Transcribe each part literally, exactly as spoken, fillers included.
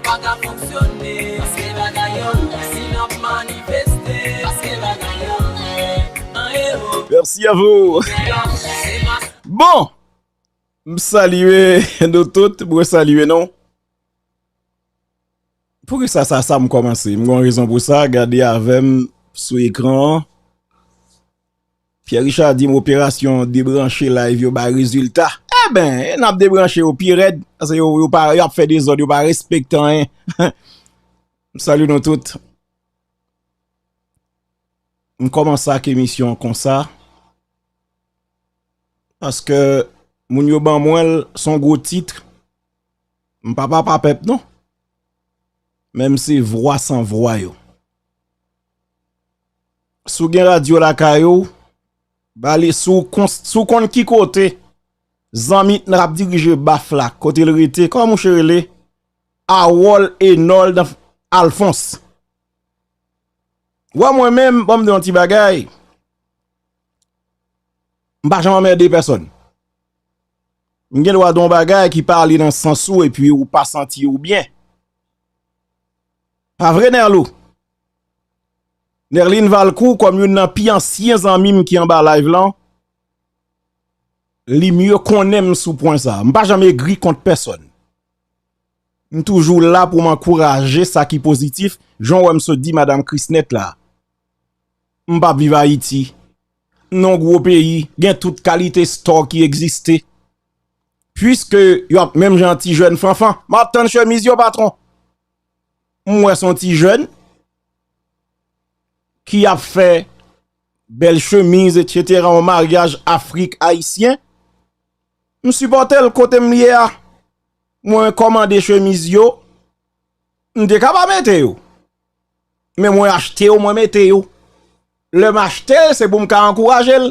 Pa ka fonksyone, paske bagay yo lè, si n ap manifeste, paske bagay yo lè. An e o. Merci à vous. Se mas Bon, m salye nou tout, mwen salye nou. Poukisa sa, sa m kòmanse? M gon rezon pou sa, gade avè m sou ekran an. Pierre Richard di m operasyon debranche live yo bay rezilta. Eben, n ap debranche yo pi rèd, paske yo, yo pa, y ap fè dezòd, yo pa respekte anyen. M salye nou tout. M kòmanse ak emisyon an konsa, paske moun yo ban mwen l, s on gwo tit. M pa papa pèp non. Men m se vwa san vwa yo. Si w gen radyo lakay ou, ba li, si w kon-, si w konn ki kote zanmi n ap dirije baf la, kote l rete, kòman mouche rele? Harold Enold Alphonse. Wè mwen menm, ban m di yon ti bagay. M pa janm anmède pèsòn. M gen dwa di yon bagay ki pa ale nan sans ou epi ou pa santi ou byen. Pa vre, Nerlou? Nerline Valcourt, kòm youn nan pi ansyen zanmi m ki anba live lan, li mye konnen m sou pwen sa. M pa janm egri kont pèsòn. M toujou la pou m ankouraje sa ki pozitif, jan w wè m sot di Madam Krisnèt la. M p ap viv Ayiti. M nan yon gwo peyi, gen tout kalite store ki egziste. Piske yo ap menm jan ti jèn fanfan, m ap tann chemiz yo, patwon. M wè s on ti jèn ki ap fè bèl chemiz, etsetera, yon maryaj Afrik ayisyen. M sipòte l kote m ye a. Mwen kòmande chemiz yo. M te ka pa mete yo. Men mwen achte yo, mwen mete yo. Lè m achte l, se pou m ka ankouraje l.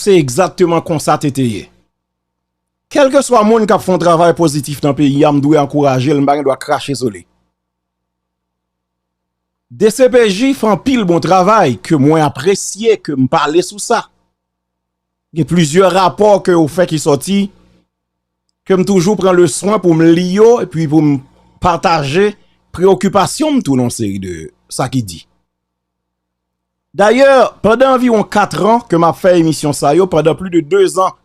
Se egzakteman konsa te te ye. Kèlkeswa moun k ap fè yon travay pozitif nan peyi a, m dwe ankouraje l, m pa gen dwa krache sou li. D C P J fè anpil bon travay ke mwen apresye, ke m pale sou sa. Gen plizyè rapò ke yo fè ki sòti, ke m toujou pran le swen pou m li yo, epi pou m pataje preyokipasyon m tou nan yon seri de sa ki di. Dayè, pandan anviwon kat an ke m ap fè emisyon sa yo, pandan plis de de zan,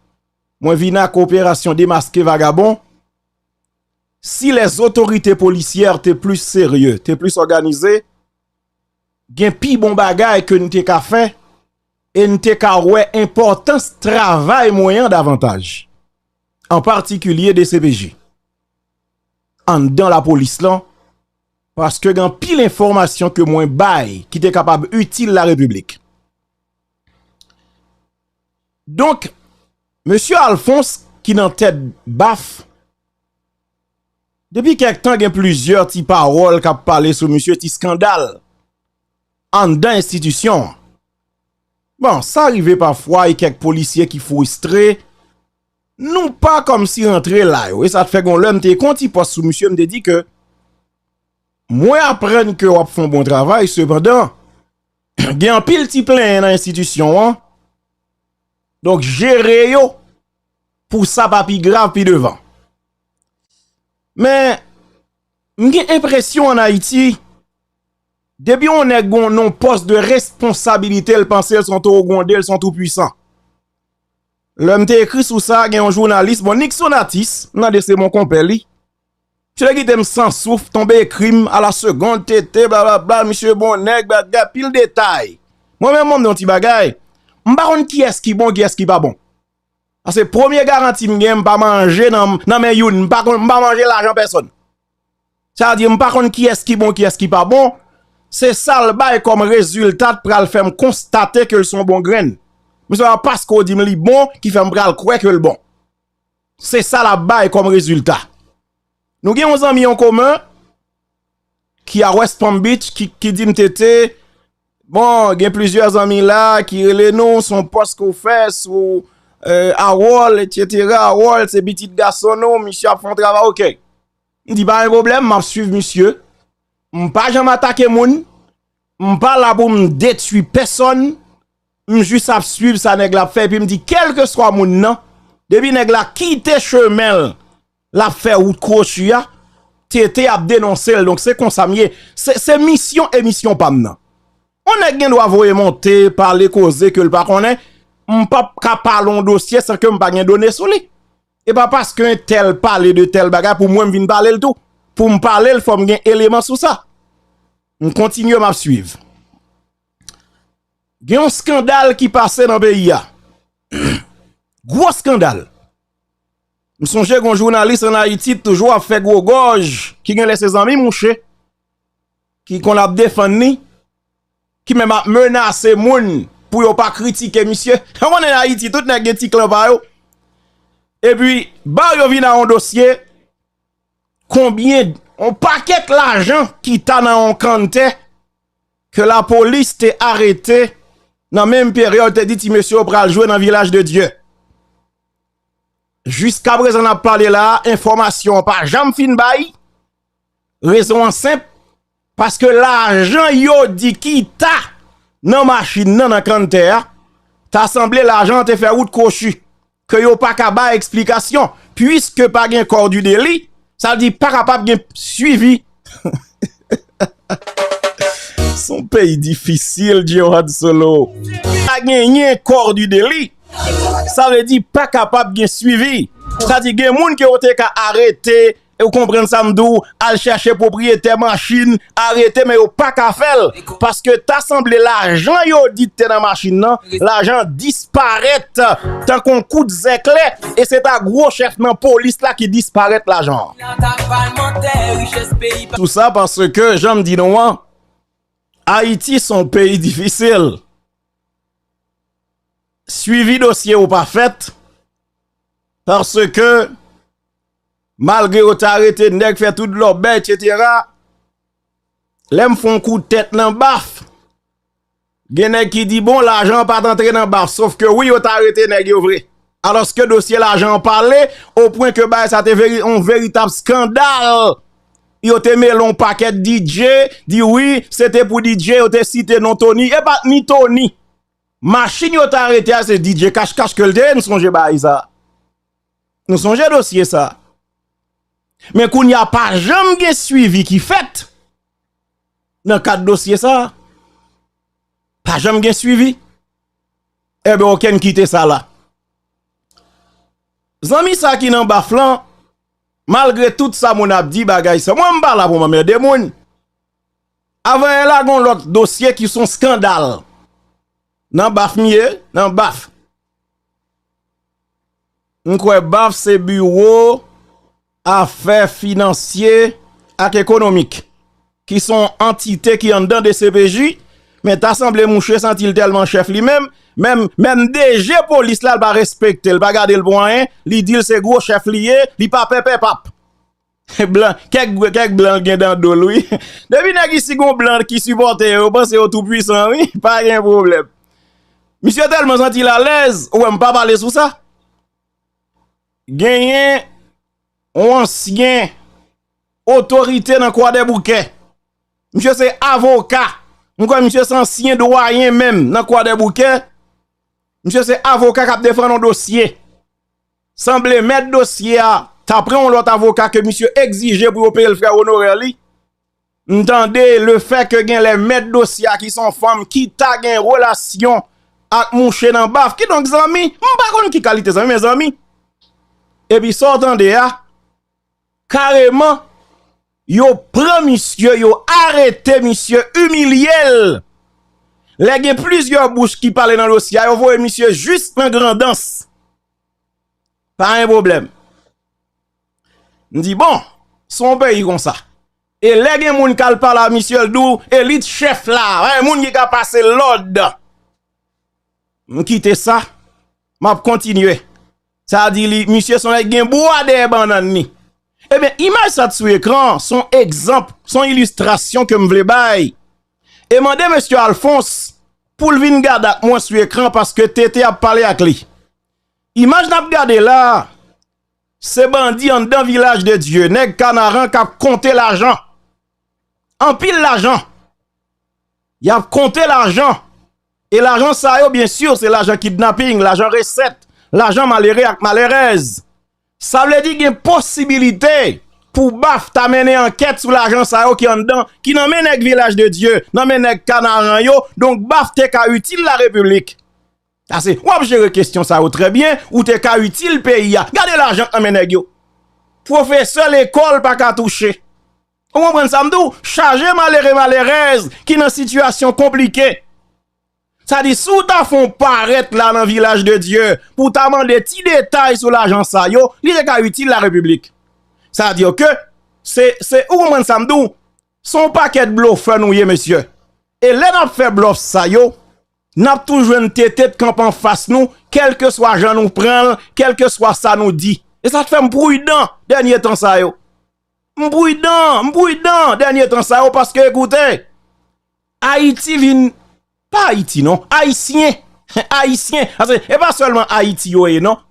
mwen vin ak operasyon demaske vagabon. Si les autorités policières te plis serye, te plis òganize, gen pi bon bagay ke n te ka fè e n te ka wè enpòtans travay mwen an davantaj, an patikilye D C P J, anndan lapolis lan, paske gen anpil enfòmasyon ke mwen bay ki te kapab itil larepiblik. Donk, mesye Alphonse ki nan tèt baf, depi kèk tan gen plizyè ti pawòl k ap pale sou misye, ti eskandal anndan enstitisyon an. Bon, sa rive pafwa e kèk polisye ki fristre, nou pa kòmsi rantre la yo. E sa t fè gon lè m te gen yon ti pòs sou misye, m te di ke mwen aprann ke w ap fè yon bon travay, sepandan, gen anpil ti plenyen nan enstitisyon an. Donk, jere yo pou sa pa pi grav pi devan. Men, m gen enpresyon ann Ayiti, depi yon nèg gon nan yon pòs de responsabilite, l panse l s on towo gwonde, l s on toupwisan. Lè m te ekri sou sa, gen yon jounalis, bon, Nixon Atis, m tande se mon konpè li. Misye te kite m san souf, tonbe ekri m a la segonn, tete, blablabla, misye bon nèg, bagay, pil detay. Mwen menm, mwen, m di yon ti bagay. M pa konn kiyès ki bon, kiyès ki pa bon. Paske premye garanti m gen, m pa manje nan, nan men youn, m pa konn, m pa manje lajan pèsòn. Sa vle di, m pa konn kiyès ki bon, kiyès ki pa bon. Se sa l bay kòm rezilta t pral fè m konstate ke l s on bon grenn. Men se pa paske w di m li bon ki fè m pral kwè ke l bon. Se sa l ap bay kòm rezilta. Nou gen yon zanmi an komen ki a West Palm Beach ki, ki di m, Tete, bon, gen plizyè zanmi la ki rele nou, s on pòs ke w fè sou, eh, Harold, etsetera. Harold, se pitit gason nou, misye ap fè yon travay, oke. M di, pa gen pwoblèm, m ap swiv misye. M pa janm atake moun, m pa la pou m detwi pèsòn, m jis ap swiv sa nèg la ap fè, epi m di, kèlkeswa moun nan, depi nèg la kite chemen l, l ap fè wout kwochi a, T T ap denonse l. Donk, se konsa m ye. Se, se misyon emisyon pa m nan. Yon nèg gen dwa voye monte, pale koze ke l pa konnen. M p ap ka pale yon dosye san ke m pa gen done sou li. E pa paske entèl pale de tèl bagay pou mwen m vin pale l tou. Pou m pale l, fò m gen eleman sou sa. M kontinye, m ap swiv. Gen yon skandal ki pase nan peyi a. Gwo skandal. M sonje gen yon jounalis ann Ayiti toujou ap fè gwo gòj, ki genlè se zanmi mouche, ki konn ap defann li, ki menm ap menase moun pou yo pa kritike misye. Ou konnen Ayiti, tout nèg gen ti klan pa yo. Epi, ba yo vin a yon dosye, konbyen, yon pakèt lajan ki ta nan yon kanntè ke lapolis te arete nan menm peryòd, te di ti mesye yo pral jwe nan Vilaj de Dye. Jiskaprezan n ap pale la a, enfòmasyon an pa janm fin bay. Rezon an senp, paske lajan yo di ki ta nan machin nan, nan kanntè a, ta sanble lajan an te fè wout kwochi, ke yo pa ka bay eksplikasyon, puiske pa gen kò di deli, sa vle di pa kapab gen swivi. Se yon peyi difisil, Gerard Solo. Pa genyen kò di deli. Sa vle di pa kapab gen swivi. Sa di gen moun ke yo te ka arete, e ou konprann sa m di w, al chèche pwopriyetè machin, arete, men yo pa ka fè l. Paske ta sanble lajan yo di te nan machin nan, lajan disparèt tankou yon kout zèklè, e se ta gwo chèf nan polis la ki disparèt lajan an. Tou sa paske, jan m di nou an, Ayiti se yon peyi difisil. Swivi dosye yo pa fèt, paske malgre yo te arete nèg, fè tout lòbèy, etsetera, lè m fè yon kout tèt nan baf, gen nèg ki di, bon, lajan an pa t antre nan baf, sòf ke wi, yo te arete nèg yo vre. Alòske dosye lajan an pale, o pwen ke bagay sa te veri-, yon veritab skandal. Yo te mele yon pakèt D J, di wi, se te pou D J, yo te site non Tony. E pa t ni Tony. Machin yo te arete a, se D J Cash Cash ke l te ye, n sonje bagay sa. Nou sonje dosye sa. Men kounye a, pa janm gen swivi ki fèt nan kad dosye sa. Pa janm gen swivi. Enben, okenn kite sa la. Zanmi sa ki nan baf lan, malgre tout sa moun ap di, bagay sa, mwen m pa la pou m anmède moun. Avan yè la, gen yon lòt dosye ki se yon skandal. Nan baf m ye, nan baf. M kwè baf se biwo afè finansye ak ekonomik, ki se yon antite ki anndan D C P J, men ta sanble mouche santi l tèlman chèf li menm, menm, menm D G polis la, l pa respekte l, pa gade l pou anyen, li di l se gwo chèf li ye, li pa pè pè pap. Blan, kèk, kèk blan gen dan do l, wi. Depi nèg isi gon blan ki sipòte yo, yo panse yo tou pwisan, wi. Pa gen pwoblèm. Misye tèlman santi l alèz, ou wè m pa pale sou sa. Genyen yon ansyen otorite nan Kwadèboukè. Misye se avoka. M kwè misye se ansyen dwayen menm nan Kwadèboukè. Misye se avoka k ap defann yon dosye. Sanble mèt dosye a ta pran yon lòt avoka ke misye egzije pou yo peye l frè onorè li. M tande lefètke genlè mèt dosye a ki se yon fanm ki ta gen relasyon ak mouche nan baf. Kidonk zanmi, m pa konn ki kalite zanmi, men zanmi. Epi sa w tande a, kareman, yo pran misye, yo arete misye, imilye l. Lè gen plizyè bouch ki pale nan dosye a, yo voye misye jis nan Grandans. Pa gen pwoblèm. M di, bon, se yon peyi konsa. E lè gen moun k al pale a misye, l di w, e li t chèf la, pa gen moun ki ka pase l lòd. M kite sa, m ap kontinye. Sa di li, misye se yon nèg gen bwa dèyè bannann li. Ebyen, imaj sa t sou ekran, se yon egzanp, se yon ilistrasyon ke m vle bay. E mande mesye Alphonse pou l vin gade ak mwen sou ekran paske T T ap pale ak li. Imaj n ap gade la a, se bandi anndan Vilaj de Dye, nèg Kanaran k ap konte lajan. Anpil lajan. Y ap konte lajan. E lajan sa yo, byen si, se lajan kidnaping, lajan resèt, lajan malere ak malerèz. Sa vle di gen posibilite pou BAF ta mennen ankèt sou lajan sa yo ki anndan, ki nan men nèg Vilaj de Dye, nan men nèg Kanaran yo, donk BAF te ka itil larepiblik. Ase, w ap jere kesyon sa yo trè byen, ou te ka itil peyi a. Gade lajan k nan men nèg yo. Pwofesè lekòl pa ka touche. Ou konprann sa m di w? Chaje malere malerèz ki nan sitiyasyon konplike. Sa di, si w ta fè yon parèt la nan Vilaj de Dye pou w ta mande ti detay sou lajan sa yo, li te ka itil larepiblik. Sa di ke se, se, ou konprann sa m di w? Se yon pakèt blofè nou ye, mesye. E lè n ap fè blòf sa yo, n ap toujou jwenn tete k kanpe anfas nou, kèlkeswa jan nou pran l, kèlkeswa sa nou di. E sa t fè m pridan dènye tan sa yo. M pridan, m pridan dènye tan sa yo, paske, ekoute, Ayiti vin, pa Ayiti non, Ayisyen, Ayisyen, paske e pa sèlman Ayiti yo ye non.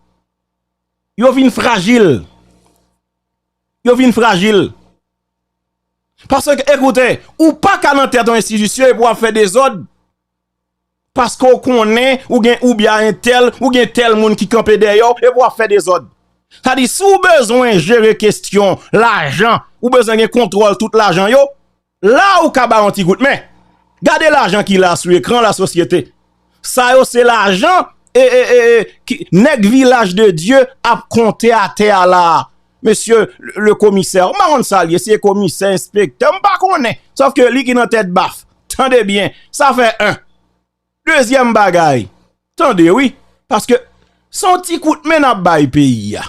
Yo vin frajil. Yo vin frajil. Paske, ekoute, ou pa ka nan tèt yon enstitisyon epi w ap fè dezòd. Paske w konnen, ou gen, ou byen entèl, ou gen tèl moun ki kanpe dèyè w, epi w ap fè dezòd. Sa di, si w bezwen jere kesyon lajan, ou bezwen gen kontwòl tout lajan yo, la ou ka ba yon ti kout men. Gade lajan ki la sou ekran, lasosyete. Sa yo se lajan e, e, e, e, ki, nèg Vilaj de Dye ap konte atè a la a. Mesye le, le komisè, m pa konn sa l ye, se komisè, enspektè, m pa konnen. Sòf ke li ki nan tèt BAF. Tande byen, sa fè en. Dezyèm bagay, tande wi, paske se yon ti kout men n ap bay peyi a.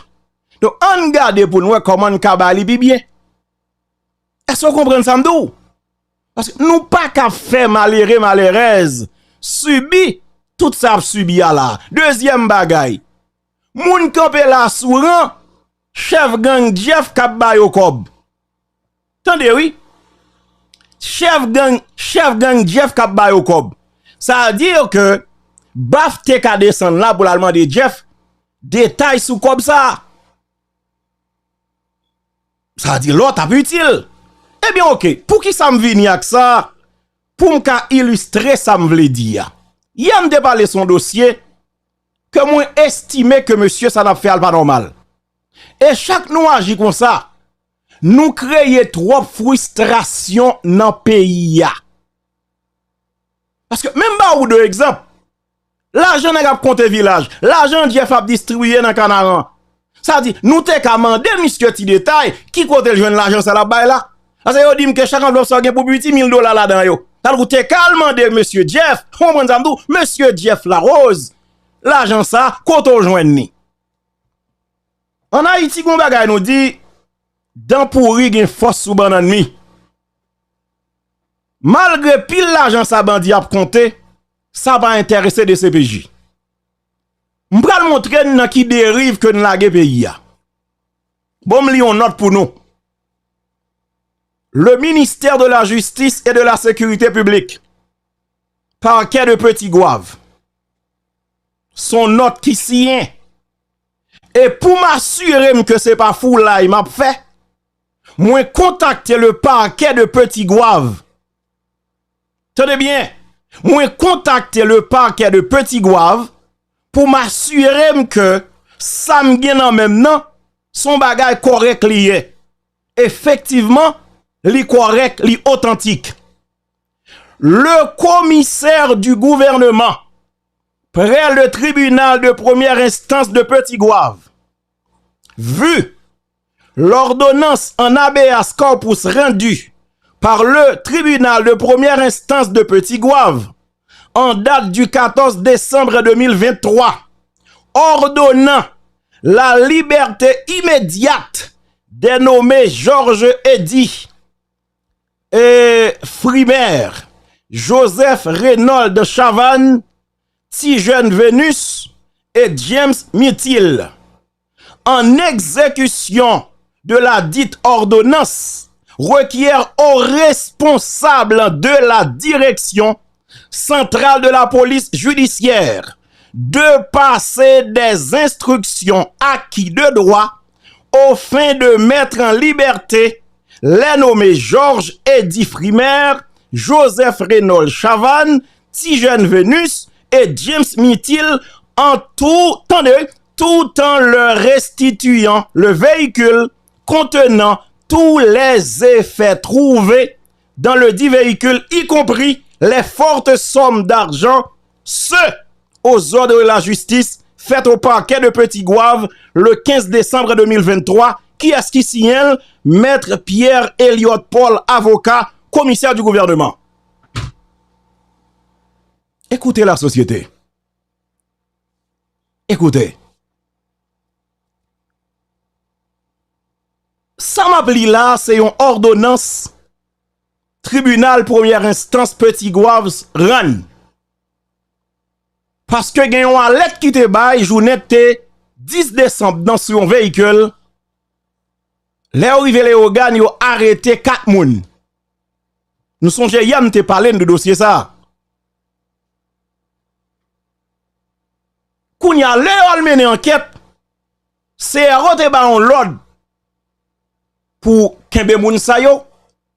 Donk, ann gade pou n wè kòman n ka ba li pi byen. Èske w konprann sa m di w? Paske nou pa ka fè malere, malerèz sibi tout sa y ap sibi a la. Dezyèm bagay, moun kanpe la sou ran, chèf gang Jeff k ap ba yo kòb. Tande wi. Chèf gang, chèf gang Jeff k ap ba yo kòb. Sa di ke BAF te ka desann la pou l al mande Jeff detay sou kòb sa a. Sa di lò t ap itil. Ebyen, oke, poukisa m vini ak sa? Pou m ka ilistre sa m vle di a. Yè m te pale sou yon dosye ke mwen estime ke mesye sa n ap fè a l pa nòmal. E chak nou aji konsa, nou kreye twòp fristrasyon nan peyi a. Paske, men m ba ou de egzanp. Lajan nèg ap konte Vilaj, lajan Jeff ap distribiye nan Kanaran. Sa di, nou te ka mande misye ti detay, ki kote l jwenn lajan sa l ap bay la? Paske yo di m ke chak anvlòp sa yo gen pou piti mil dola ladan yo. Sa vle di ou te ka al mande mesye Jeff, ou konprann sa m di w? Mesye Jeff Larose, lajan sa, kote w jwenn li? Ann Ayiti, gen yon bagay nou di, dan pouri gen fòs sou bannann mi. Malgre pil lajan sa bandi ap konte, sa pa enterese D C P J. M pral montre n nan ki deriv ke n lage peyi a. Bon, m li yon nòt pou nou. Le ministère de la Justice et de la Sécurité Publique, parquet de Petit Goâve. Se yon nòt ki siyen. E pou m asire m ke se pa foulay m ap fè, mwen kontakte le parquet de Petit Goâve. Tande byen, mwen kontakte le parquet de Petit Goâve pou m asire m ke sa m gen nan men m nan, se yon bagay kòrèk li ye. Efektivman, li kòrèk, li otantik. Le commissaire du gouvernement près le tribunal de première instance de Petit Goâve, vu l'ordonnance en habeas corpus rendue par le tribunal de première instance de Petit Goâve en date du quatorze décembre deux mille vingt-trois, ordonnant la liberté immédiate des nommés Georges Eddy et Frimer, Joseph Reynold Chavannes, Tijèn Venus et James Mithil. En exécution de ladite ordonnance, requiert aux responsables de la direction centrale de la police judiciaire de passer des instructions acquis de droit aux fins de mettre en liberté les nommés Georges Eddy Frimer, Joseph Reynold Chavannes, Tijèn Venus et James Mithil en tout, tande, tout en leur restituant le véhicule contenant tous les effets trouvés dans ledit véhicule, y compris les fortes sommes d'argent, ce aux ordres de la justice, faites au parquet de Petit Goâve le quinze décembre deux mille vingt-trois. Kiyès ki siyen l? Maître Pierre Elliott Paul, avocat, commissaire du gouvernement. Écoutez la société. Écoutez. Sa m ap li la, se yon òdonans tribinal premyè enstans Petit Goâve rann. Paske gen yon alèt ki te bay jounen te dis desanm nan sou yon veyikil. Lè yo rive Leyogàn, yo arete kat moun. Nou sonje yè m te pale n de dosye sa a. Kounye a, lè yo al mennen ankèt, C R O te ba yon lòd pou kenbe moun sa yo.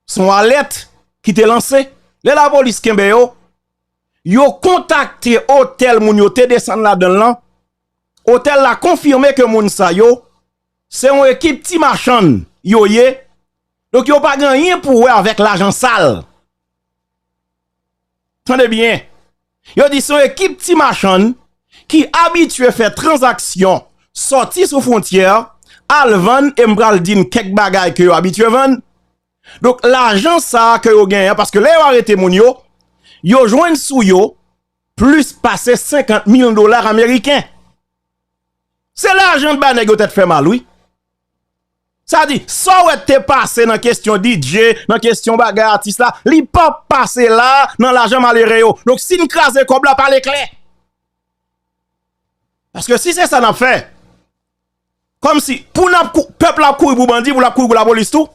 Se yon alèt ki te lanse. Lè lapolis kenbe yo, yo kontakte otèl moun yo te desann ladan l lan. Otèl la konfime ke moun sa yo, se yon ekip ti machann yo ye. Donk, yo pa gen anyen pou wè avèk lajan sal. Tande byen. Yo di se yon ekip ti machann ki abitye fè tranzaksyon sòti sou fwontyè, al vann, e m pral di n kèk bagay ke yo abitye vann. Donk, lajan sa a ke yo genyen an, paske lè yo arete moun yo, yo jwenn sou yo plis pase senkant mil dola ameriken. Se lajan bay nèg yo tèt fè mal, wi. Sa di, sa w wè te pase nan kesyon D J, nan kesyon bagay atis la, li p ap pase la nan lajan malere yo. Donk, si n kraze kòb la, pale klè. Paske si se sa n ap fè, kòmsi pou n ap kou-, pèp la ap kouri pou bandi, pou l ap kouri pou lapolis tou.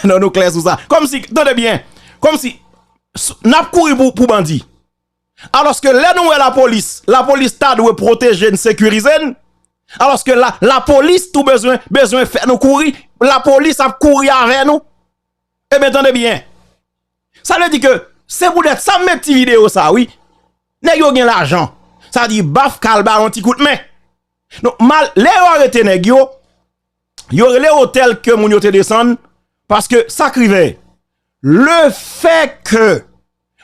Non, nou klè sou sa. Kòmsi, tande byen, kòmsi s-, n ap kouri pou, pou bandi. Alòske lè nou wè lapolis, lapolis ta dwe pwoteje n, sekirize n. Alòske la, lapolis tou bezwen, bezwen fè nou kouri. Lapolis ap kouri avè nou. Ebyen, tande byen. Sa vle di ke se poutèt sa m met ti videyo sa, wi. Nèg yo gen lajan. Sa di Baf ka al ba yo yon ti kout men. Donk, mal, lè yo arete nèg yo, yo rele otèl ke moun yo te desann, paske sa k rive, lefètke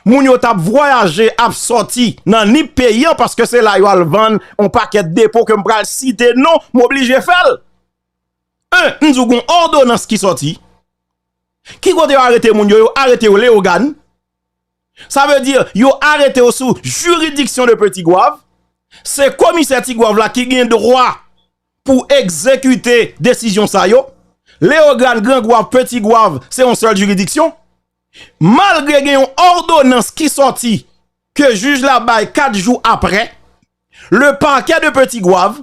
moun yo t ap vwayaje, ap sòti nan Nip peyi an, paske se la yo al vann yon pakèt depo ke m pral site non, m oblije fè l. En, m di w gen yon òdonans ki sòti. Ki kote yo arete moun yo? Yo arete yo Leyogàn. Sa vle di, yo arete yo sou jiridiksyon de Petit Goâve. Se komisè Ti Gwav la ki gen dwa pou egzekite desizyon sa yo. Leyogàn, Gran Gwav, Peti Gwav, se yon sèl jiridiksyon. Malgre gen yon òdonans ki sòti ke jij la bay kat jou apre, le parquet de Petit Goâve,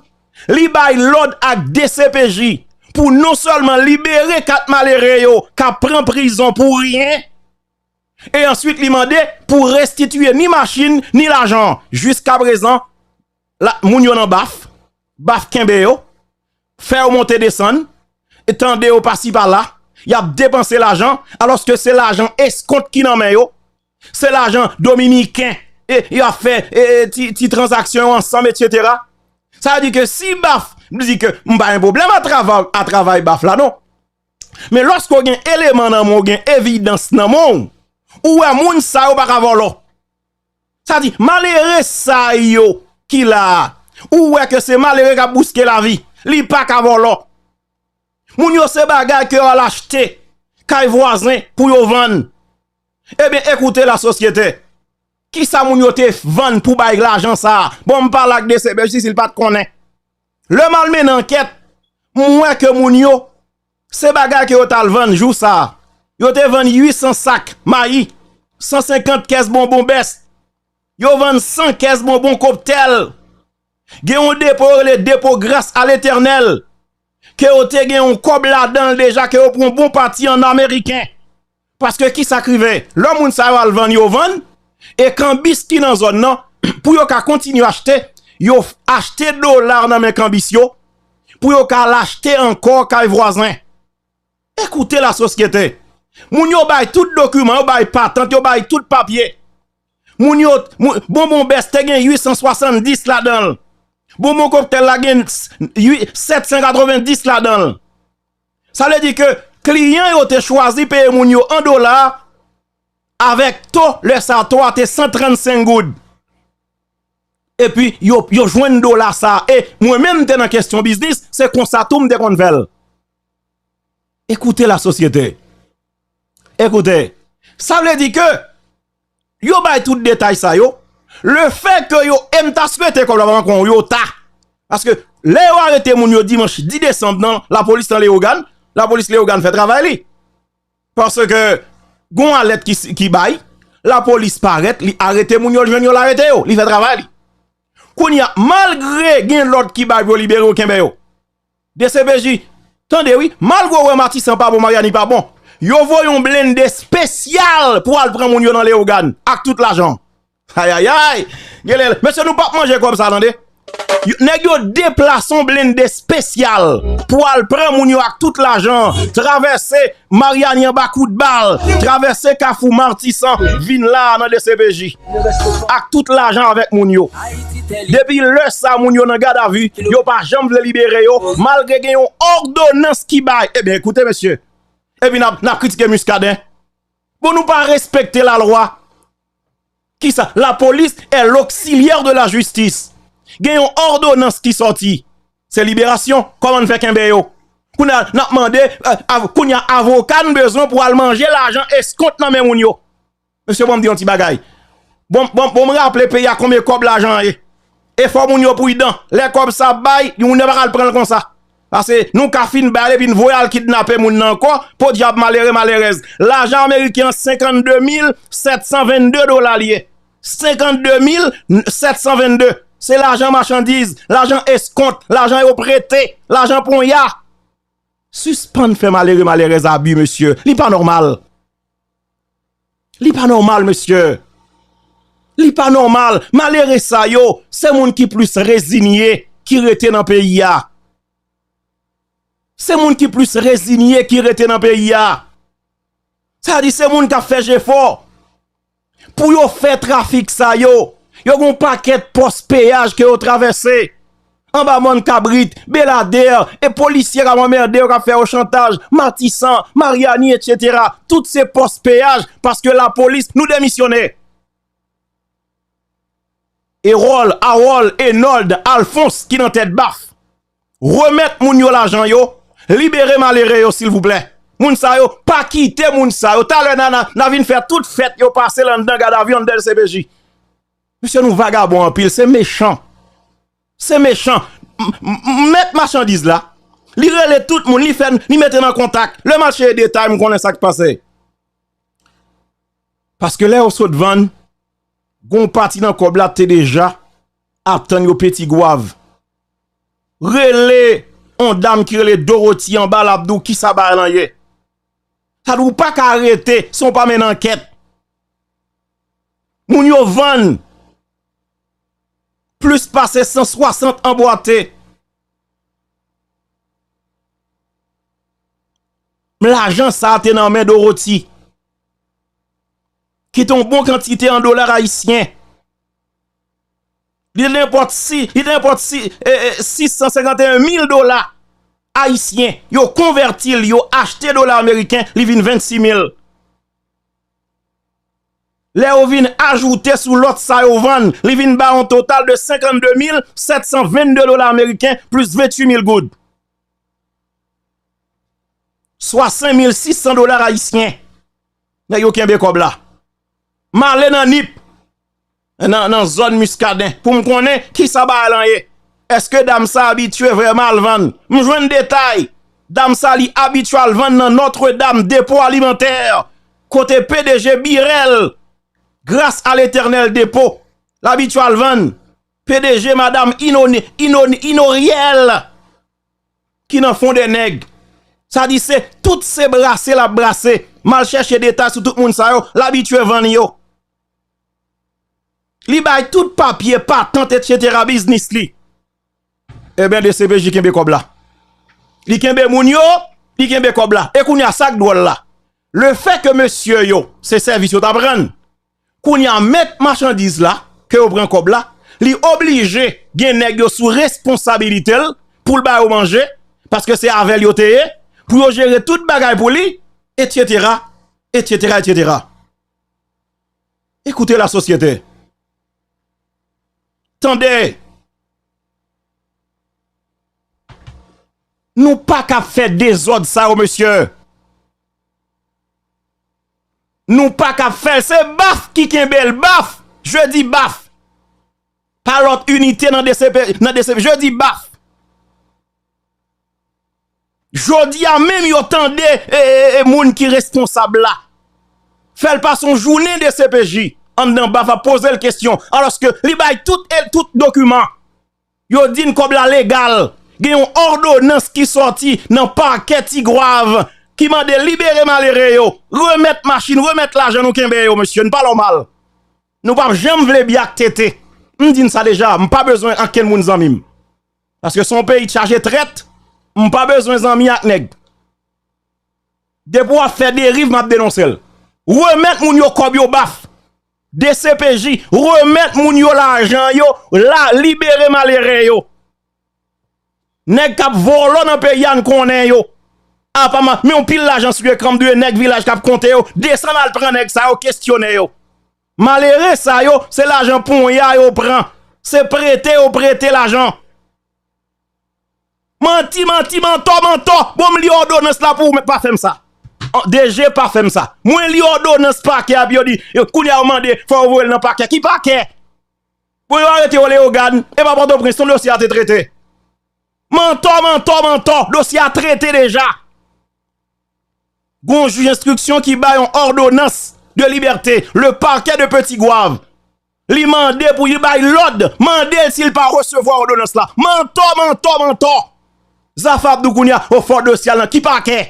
li bay lòd ak D C P J pou non sèlman libere kat malere yo k ap pran prizon pou ryen, e answit li mande pou restitiye ni machin, ni lajan. Jiskaprezan, la, moun yo nan Baf, Baf kenbe yo, fè yo monte desann, e tande yo pasi pala, y ap depanse lajan, alòske se lajan eskont ki nan men yo, se lajan dominiken, e y ap fè, e, e, ti, ti tranzaksyon yo ansanm, etsetera. Sa vle di ke si Baf, m di ke m pa gen pwoblèm a travay, a travay Baf la, non. Men lòske w gen eleman nan men w, w gen evidans nan men w, ou wè moun sa yo pa ka vòlò. Sa di, malere sa yo ki la a, ou wè ke se malere k ap bouske lavi, li pa ka vòlò. Moun yo se bagay ke yo al achte kay vwazen pou yo vann. Ebyen, ekoute la sosyete. Kisa moun yo te vann pou bay lajan sa a? Bon, m pale ak D C P J si l pa t konnen. Lè m al mennen ankèt, m wè ke moun yo, se bagay ke yo t al vann jou sa a. Yo te vann uit san sak mayi, san senkant kès bonbon bèst. Yo vann san kès bonbon koptèl. Gen yon depo yo rele depo Gras a Letènèl, ke yo te gen yon kòb ladan l deja, ke yo pran yon bon pati an ameriken. Paske kisa k rive? Lè moun sa yo al vann, yo vann, e kanbis ki nan zòn nan, pou yo ka kontinye achte, yo f-, achte dola nan men kanbis yo, pou yo ka al achte ankò kay vwazen. Ekoute la sosyete. Moun yo bay tout dokiman, yo bay patant, yo bay tout papye. Moun yo, moun, bonbon bèst te gen uit san swasanndis ladan l. Bonbon koktèl la gen s-, uit, sèt san katrevenndis ladan l. Sa vle di ke kliyan yo te chwazi peye moun yo an dola avèk to, lè sa to a te san trannsenk goud. Epi yo, yo jwenn dola sa. E mwen menm m te nan kesyon biznis, se konsa tou m te konn fè l. Écoutez la société. Écoutez. Sa vle di ke yo bay tout detay sa yo. Le fè ke yo, e m ta swete kòb la pa ankò yon yota. Paske lè yo arete moun yo dimanch dis desanm nan lapolis nan Leyogàn, lapolis Leyogàn fè travay li. Paske gon alèt ki, ki bay, lapolis parèt, li arete moun yo, l jwenn yo, l arete yo, li fè travay li. Kounye a, malgre gen lòd ki bay pou yo libere yo, kenbe yo. D C P J, tande wi, malgre w wè Matisan pa bon, Maryani pa bon, yo voye yon blende espesyal pou al pran moun yo nan Leyogàn ak tout lajan. Ayayay! Genlè, mesye, nou p ap manje kòb sa, tande. Yo, nèg yo deplase yon blende espesyal pou al pran moun yo ak tout lajan, travèse Maryani anba kout bal, travèse Kafou Matisan, vin la a nan D C P J. Ak tout lajan avèk moun yo. Depi lè sa, moun yo nan gadavi, yo pa janm vle libere yo, malgre gen yon òdonans ki bay. Ebyen, ekoute, mesye. Epi n ap, n ap kritike Muscadin. Bon, nou pa respekte lalwa. Kisa? La police est l'auxiliaire de la justice. Gen yon òdonans ki sòti. Se liberasyon. Kòman n fè kenbe yo? Kounye a, n ap mande, eh, av-, kounye a, avoka n bezwen pou al manje lajan eskont nan men moun yo. Mesye, bon, m di yon ti bagay. Bon, bon, bon, m raple peyi a konbyen kòb lajan an ye. E fò moun yo pridan. Lè kòb sa ap bay, moun yo pa ka al pran l konsa. Paske nou ka fin bay l epi n voye al kidnape moun nan ankò, podyab malere, malerèz. Lajan ameriken an, senkannde mil sèt san vennde dola li ye. Senkannde mil sèt san vennde. Se lajan machandiz, lajan eskont, lajan yo prete, lajan ponya. Sispann fè malere, malerèz abi, mesye. Li pa nòmal. Li pa nòmal, mesye. Li pa nòmal. Malere sa yo, se moun ki plis rezinye ki rete nan peyi a. Se moun ki plis rezinye ki rete nan peyi a. Sa di se moun k ap fè jefò pou yo fè trafik sa yo. Yo gon pakèt pòs peyaj ke yo travèse. Anba Mòn Kabrit, Beladè, e polisye k ap anmède yo, k ap fè yo chantaj, Matisan, Maryani, etsetera. Tout se pòs peyaj, paske lapolis, nou demisyone. Erol, Harold, Enold, Alphonse ki nan Tèt Baf. Remèt moun yo lajan yo, libere malere yo, silvouplè. Moun sa yo, pa kite moun sa yo. Talè n a, n a, n a vin fè tout fèt yo pase l anndan gadavi, anndan D C P J. Mesye, nou vagabon anpil, se mechan. Se mechan. M, m, m, mèt machandiz la, li rele tout moun, li fè, li mete nan kontak. Le marché de détail, m konnen sa k pase. Paske lè yo sot vann, gon pati nan kòb la te deja ap tann yo Peti Gwav. Rele on dam ki rele Dorothy anba, l ap di w kisa bagay lan ye. Sa di w pa ka rete san w pa mennen ankèt. Moun yo vann plis pase san swasant anbwate. Lajan sa a te nan men Dorothy, ki te yon bon kantite an dola ayisyen. Li te nenpòt si, li te nenpòt si, e, e, sis san senkanteyen mil dola ayisyen. Yo konvèti l, yo achte dola ameriken, li vin vennsis mil. Lè yo vin ajoute sou lòt sa yo vann, li vin ba yon total de senkannde mil sèt san vennde dola ameriken plis venntuit mil goud. Swa senk mil sis san dola ayisyen. Nèg yo kenbe kòb la. M ale nan Nip, nan, nan zòn Muscadin, pou m konnen kisa bagay lan ye. Èske dam sa abitye vrèman al vann? M jwenn detay. Dam sa li abitye al vann nan Notre Dame, depo alimantè, kote P D G Birel, gras a Letènèl depo, l abitye al vann. P D G madanm Inoni-, Inoni-, Inoriel, ki nan Fondènèg. Sa di se tout se brase l ap brase. M al chèche detay sou tout moun sa yo, l abitye vann yo. Li bay tout papye, patant, etsetera, biznis li. Ebyen, D C P J kenbe kòb la. Li kenbe moun yo, li kenbe kòb la. E kounye a, sa k dwòl la, le fè ke mesye yo, se sèvis yo t ap rann. Kounye a, mèt machandiz la, ke yo pran kòb la, li oblije gen nèg yo sou responsabilite l pou l ba yo manje, paske se avè l yo te ye, pou yo jere tout bagay pou li, etsetera, etsetera, etsetera. Écoutez la société. Tande. Nou pa ka fè dezòd sa yo, mesye. Nou pa ka fè l. Se Baf ki kenbe l. Baf! Je dis Baf! Pa lòt inite nan D C P, nan D C P. Je dis Baf! Jodi a menm yo tande e, e, e, moun ki responsab la. Fè l pase yon jounen D C P J anndan Baf ap poze l kesyon. Alòske li bay tout, e, tout dokiman. Yo di n kòb la legal. Gen yon òdonans ki sòti nan pakè Tigwav ki mande libere malere yo, remèt machin, remèt lajan nou kenbe yo, mesye. N pa lòmal. Nou p ap janm vle byak tete. M di n sa deja, m pa bezwen ankenn moun zanmi m. Paske se yon peyi chaje trèt, m pa bezwen zanmi ak nèg. Depi w ap fè deriv, m ap denonse l. Remèt moun yo kòb yo, Baf. D C P J, remèt moun yo lajan yo, la, libere malere yo. Nèg k ap vòlò nan peyi a, n konnen yo. Apa m, men yon pil lajan sou ekran, m dwe nèg vilaj k ap konte yo, desann al pran nèg sa yo, kesyone yo. Malere sa yo, se lajan ponya yo pran. Se prete yo prete lajan. Manti, manti, mantò, mantò. Bon, m li òdonans la pou ou, men pa fè m sa. An, D G, pa fè m sa. Mwen li òdonans pakè a, epi yo di, yo, kounye a yo mande, fò yo voye l nan pakè. Ki pakè? Bon, yo arete yo Leyogàn, e pa Pòtoprens, non, dosye a te trete. Mantò, mantò, mantò, dosye a trete deja. Gon jij enstriksyon ki bay yon òdonans de libète, le parquet de Petit Goâve. Li mande pou li bay lòd, mande l si l pa resevwa òdonans la. Mantò, mantò, mantò. Zafa ap di w kounye a, o fò dosye a nan ki pakè?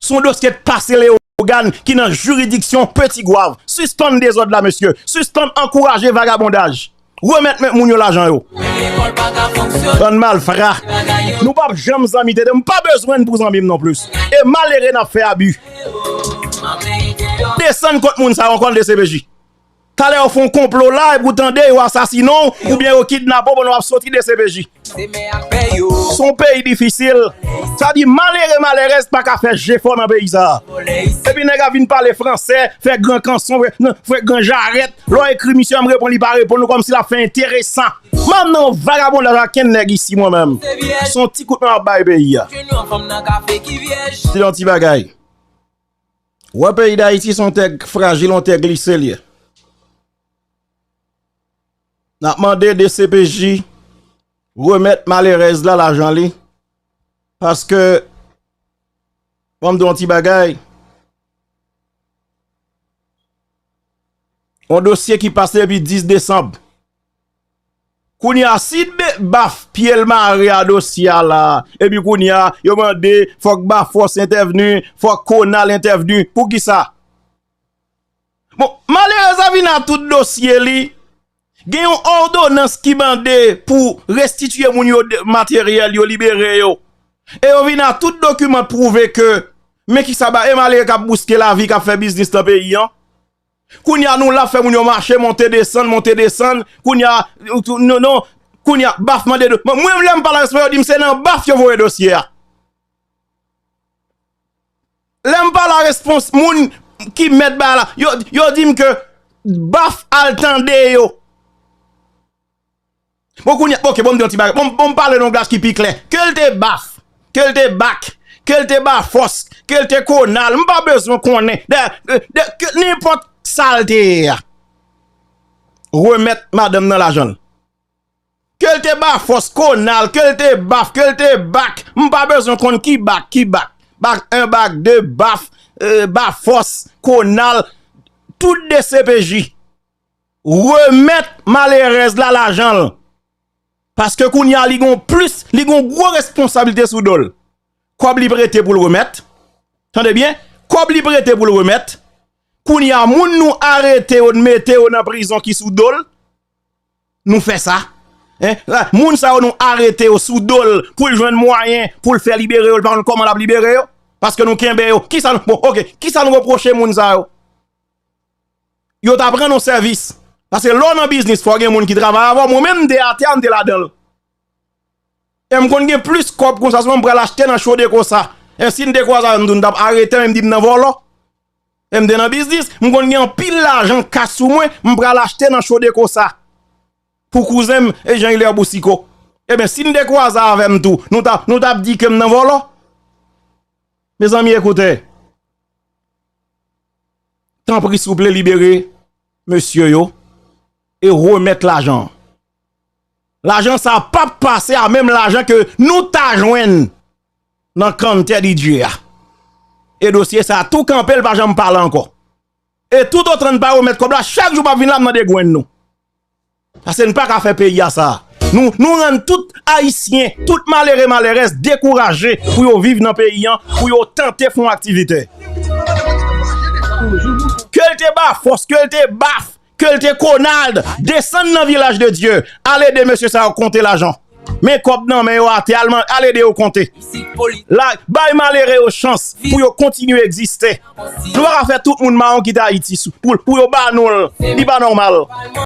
Se yon dosye k pase Leyogàn ki nan jiridiksyon Petit Goâve. Sispann dezòd la, mesye. Sispann ankouraje vagabondaj. Remèt men moun yo lajan yo. Bann malfra. Nou p ap janm zanmi tete. M pa bezwen n pou zanmi m non plis. E malere n ap fè abi. Desann kont moun sa yo ankò nan D C P J. Talè yo fè yon konplo la, epi w tande yo asasinen w, oubyen yo kidnape w pandan w ap soti D C P J. Se yon peyi difisil. Sa di malere, malerèz pa ka fè jefò nan peyi sa a. Epi nèg la vin pale fransè, fè gran kanson, fè, nan, fè gran jarèt. Lè w ekri misye, m reponn, li pa reponn ou, kòmsi l ap fè enteresan. M ap nan vagabondaj ak kenn nèg isi, mwen menm. Se yon ti kout men m ap bay peyi a. Se yon ti bagay. Ou wè peyi Dayiti se yon tè frajil, yon tè glise l ye. N ap mande D C P J remèt malerèz la lajan li. Paske, ban m di w yon ti bagay. Yon dosye ki pase depi dis desanm. Kounye a, si be-, Baf pye l mare a dosye a la, epi kounye a, yo mande fòk Bafòs entèvni, fòk Konal entèvni. Poukisa? Bon, malerèz la vin a tout dosye li. Gen yon òdonans ki mande pou restitiye moun yo de-, materyèl yo, libere yo. E yo vin a tout dokiman pwouve ke, men kisa ba, e malere k ap bouske lavi, k ap fè biznis nan peyi an. Kounye a, nou la fè moun yo mache, monte desann, monte desann. Kounye a, non, non. Kounye a, Baf mande do-, mwen, mwen, lè m pale a responsab, yo di m se nan Baf yo voye dosye a. Lè m pale a respons-, moun ki mèt bagay la, yo, yo di m ke Baf al tande yo. Bon, kounye a, oke, bon, m di yon ti bagay. Bon, bon, m pale nan yon langaj ki pi klè. Ke l te Baf, ke l te Bak, ke l te Bafòs, ke l te Konal, m pa bezwen konnen. De, de, de, ke nenpòt sa l te ye a. Remèt madanm nan lajan l. Ke l te Bafòs, Konal, ke l te Baf, ke l te Bak, m pa bezwen konn ki Bak, ki Bak. Bak en, Bak de, Baf, euh, Bafòs, Konal, tout D C P J. Remèt malerèz la lajan l. Paske kounye a li gon plis, li gon gwo responsablite sou do l. Kòb li prete pou l remèt. Tande byen, kòb li prete pou l remèt. Kounye a moun nou arete yo, n mete yo nan prizon ki sou do l. Nou fè sa. Hein? Moun sa yo nou arete yo sou do l pou l jwenn mwayen pou l fè libere yo, l pa konn kòman l ap libere yo. Paske nou kenbe yo. Kisa nou, bon, oke, kisa nou repwoche moun sa yo? Yo ta pran nou sèvis. Paske lè w nan biznis, fò gen moun ki travay avè w. Mwen menm, m te atè a, m te ladan l. E m konn gen plis kòb konsa, sèlman m pral achte nan Chodeco sa. E si n te kwaze avè m tou, n t ap arete m e m di m nan vòlò. E m te nan biznis, m konn gen anpil lajan kas sou mwen, m pral achte nan Chodeco sa. Pou kouzen m, e Jean Hilaire Boucicaut. Ebyen, si n te kwaze avè m tou, nou t ap, nou t ap di ke m nan vòlò. Mezanmi, ekoute. Tanpri, souple, libere mesye yo e remèt lajan an. Lajan sa p ap pase a menm lajan ke nou ta jwenn nan kante D J a. E dosye sa tou kanpe, l pa janm pale ankò. E toutotan n pa remèt kòb la, chak jou m ap vin la, m nan degrenn nou. Paske n pa ka fè peyi a sa. Nou, nou rann tout Ayisyen, tout malere, malerèz dekouraje pou yo viv nan peyi an, pou yo tante fè yon aktivite. Ke l te Bafòs, ke l te Baf, ke l te Konald, desann nan Vilaj de Dye, al ede mesye sa yo konte lajan. Men kòb nan men yo atè, al, al ede yo konte. La, bay malere yo chans pou yo kontinye egziste. Nou pa ka fè tout moun mawon kite Ayiti sou, pou, pou yo ba nou l. Li pa nòmal.